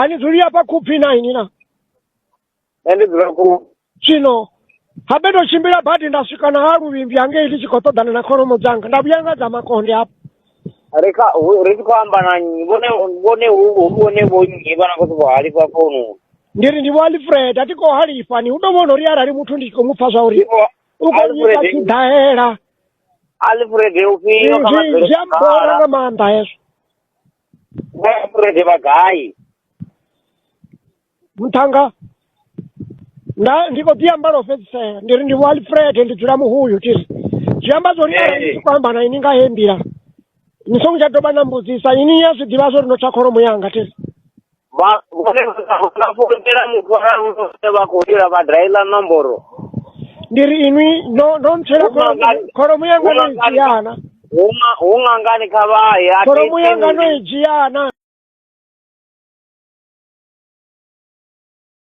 A ni dzuli afha Khubvi na ini na? Nṋe ndi dzula Khubvi. Zwino habe ndo tshimbila badi nda swika na ha Luvhimbi hangei ndi tshi khou ṱoḓana na kholomo dzanga nda vhuya nga dza Makonde hafha. Ri kha ri tshi khou amba na nnyi vhone vhone hu vhone vho nnyi vha na khou sokou halifha foununi. Ndi ri ndi Vho Alfred a thi khou halifha ni hu tou vhona uri arali muthu ndi tshi khou mu pfa zwa uri u khou nyita tshiḓahela. Alfred ufhio kha vha Zwi a mbora nga maanḓa hezwo. Vho Alfred vha gai? Muṱhannga nda ndi khou ḓi amba lwo fhedzisela ndi ri ndi Vho Alfred ndi dzula Muhuyu thi ri zwi amba zwori arali ndi tshi khou amba na ini nga heyi nḓila ni songo tsha dovha na mbudzisa ini ya zwi ḓivha zwori ndo tswa kholomo yanga thi ri. Vha vhone vha founela muthu arali vha khou lila vha daila nomboro. Ndi ri inwi no no ntswela kholomo kholomo yanga no i dzhiana. Hu ṅangani kha vha ye. Kholomo yanga no i dzhiana.